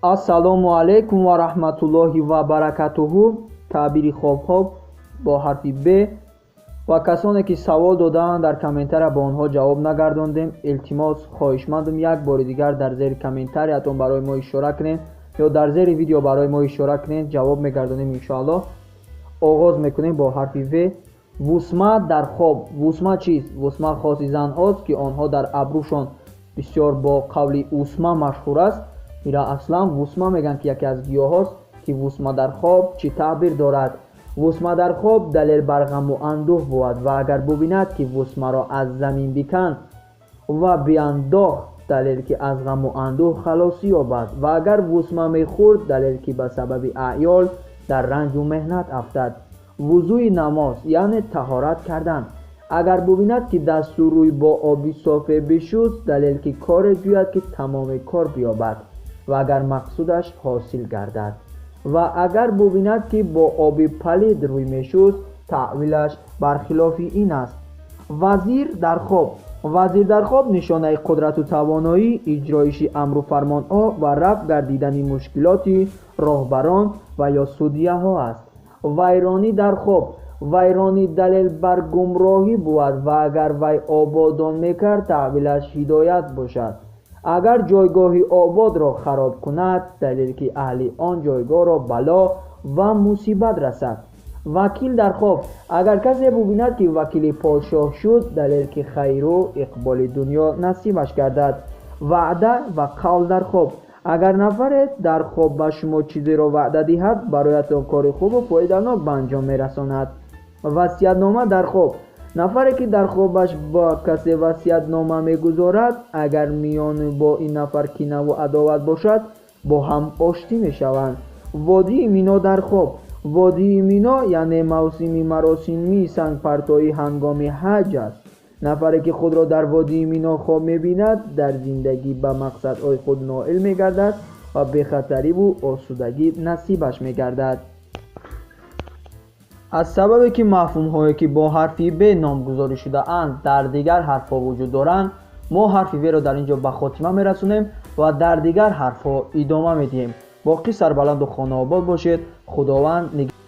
Ассалому алайкум ва раҳматуллоҳи ва баракатуҳу. Таъбири хобҳо бо ҳарфи Б. Ва касоне ки савол додаанд дар комментария ба онҳо ҷавоб нагардондем. Илтимос, хоҳишмандам як бори дигар дар зери комментариятон барои мо ишора кунед ё дар зери видео барои мо ишора кунед, ҷавоб мегардонем иншоаллоҳ. Оғоз мекунем бо ҳарфи В. Вусма дар хоб. Вусма чист? Вусма хоси занҳост, ки онҳо дар абрӯшон бисёр бо қавли усма машҳур аст. Ира аслан вусма мегӯянд, ки яке аз гиёҳҳост, ки вусма дар хоб чӣ таъбир дорад? Вусма дар хоб далел бар ғаму андӯҳ бувад ва агар бубинад, ки вусмаро аз замин биканд ва биандохт, далел ки аз ғаму андӯҳ халосӣ ёбад, ва агар вусма мехӯрд, далел ки ба сабаби аъёл дар ранҷу меҳнат афтад. Вузӯи намоз, яъне таҳорат кардан. Агар бубинад, ки дасту рӯй бо оби софе бишуст, далел ки коре ҷӯяд, ки тамоми кор биёбад ва агар мақсудаш ҳосил гардад. Ва агар бубинад, ки бо оби палид рӯй мешуст, таъвилаш бархилофи ин аст. Вазир дар хоб. Вазир дар хоб нишонаи қудрату тавоноӣ, иҷроиши амру фармонҳо ва рафъ гардидани мушкилоти роҳбарон ва ё судяҳо аст. Вайронӣ дар хоб. Вайронӣ далел бар гумроҳӣ бувад ва агар вай ободон мекард, таъвилаш ҳидоят бошад. Агар ҷойгоҳи ободро хароб кунад, далел ки аҳли он ҷойгоҳро бало ва мусибат расад. Вакил дар хоб. Агар касе бубинад, ки вакили подшоҳ шуд, далел ки хайру иқболи дунё насибаш гардад. Ваъда ва қавл дар хоб. Агар нафаре дар хоб ба шумо чизеро ваъда диҳад, бароятон кори хубу фоиданок ба анҷом мерасонад. Васиятнома дар хоб. Нафаре ки дар хобаш ба касе васиятнома мегузорад, агар миёни бо ин нафар кинаву адоват бошад, бо ҳам оштӣ мешаванд. Водии Мино дар хоб. Водии Мино яъне мавсими маросими сангпартоӣ ҳангоми ҳаҷ аст. Нафаре ки худро дар водии Мино хоб мебинад, дар зиндагӣ ба мақсадҳои худ ноил мегардад ва бехатариву осудагӣ насибаш мегардад. Аз сабабе ки мафҳумҳое ки бо ҳарфи Б номгузорӣ шудаанд дар дигар ҳарфҳо вуҷуд доранд, мо ҳарфи В-ро дар ин ҷо ба хотима мерасонем ва дар дигар ҳарфҳо идома медиҳем. Боқӣ сарбаланду хонаобод бошед. Худованд нигоҳ.